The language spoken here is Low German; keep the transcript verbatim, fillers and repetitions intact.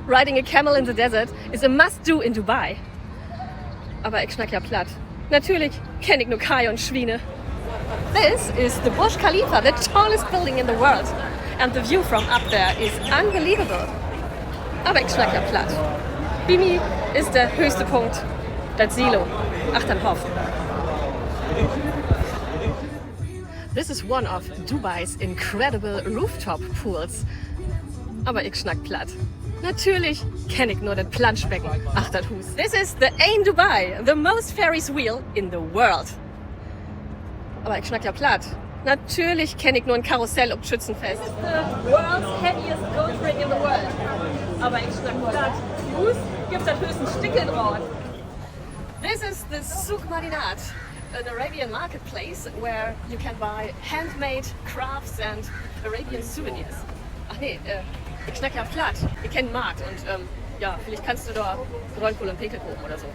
Riding a camel in the desert is a must-do in Dubai. Aver ik snack ja Platt. Natürlich kenn ik nur Keih un Swiene. This is the Burj Khalifa, the tallest building in the world. And the view from up there is unbelievable. Aver ik snack ja Platt. Bi mi is de hööchste Punkt dat Silo achtern Hoff. This is one of Dubai's incredible rooftop pools. Aver ik snack Platt. Natürlich kenn ik nur dat Planschbecken achter dat Huus. This is the Ain Dubai, the most Ferris wheel in the world. Aver ik snack ja Platt. Natürlich kenn ik nur en Karussell op Schützenfest. The world's heaviest gold ring in the world. Aver ik snack Platt. Bi us gifft dat höchstens Stickeldraht. This is the Souk Madinat, an Arabian marketplace where you can buy handmade crafts and Arabian souvenirs. Ach nee, äh, ik snack ja Platt. Ik kenn Markt un, ähm, ja, villicht kannst du dor Gröönkohl un Pekel kopen oder so.